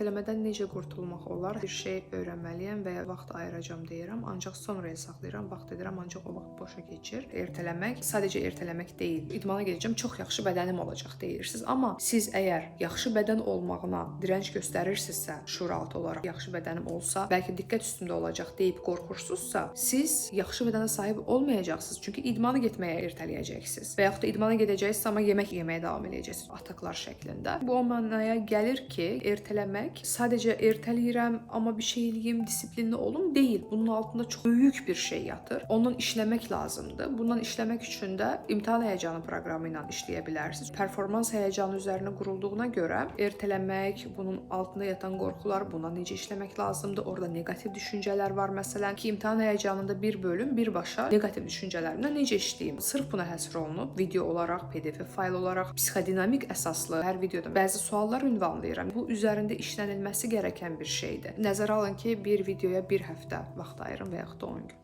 Ertələmədən necə qurtulmaq olar? Bir şey öyrənməliyəm və ya vaxt ayıracam deyirəm, ancaq sonraya saxlayıram, vaxt edirəm, ancaq o vaxt boşa keçir. Ertələmək sadəcə ertələmək deyil. İdmana gedəcəm, çox yaxşı bədənim olacaq deyirsiniz. Amma siz əgər yaxşı bədən olmağına dirənc göstərirsinizsə, şuuraltı olaraq yaxşı bədənim olsa, bəlkə diqqət üstümdə olacaq deyib qorxursunuzsa, siz yaxşı bədənə sahib olmayacaqsınız. Çünki idmana getməyə ertələyəcəksiniz. Və yaxud da idmana gedəcəksiniz, amma yemək yeməyə davam eləyəcəksiniz ataklar şəklində. Bu o mənaya gəlir ki, ertələmək sadəcə ertələyirəm, amma bir şey eləyim, disiplinli olum deyil. Bunun altında çox böyük bir şey yatır. Ondan işləmək lazımdır. Bundan işləmək üçün də imtahan həyəcanı proqramı ilə işləyə bilərsiniz. Performans həyəcanı üzərinə qurulduğuna görə ertələmək, bunun altında yatan qorxular, buna necə işləmək lazımdır? Orada neqativ düşüncələr var məsələn ki, imtahan həyəcanında bir bölüm birbaşa neqativ düşüncələrimlə necə işləyim? Sırf buna həsr olunub video olaraq, PDF fayl olaraq, psixodinamik əsaslı hər videoda bəzi suallar ünvanlayıram. Bu üzərində işlənilməsi gərəkən bir şeydir. Nəzərə alın ki, bir videoya bir həftə vaxt ayırın və yaxud da 10 gün.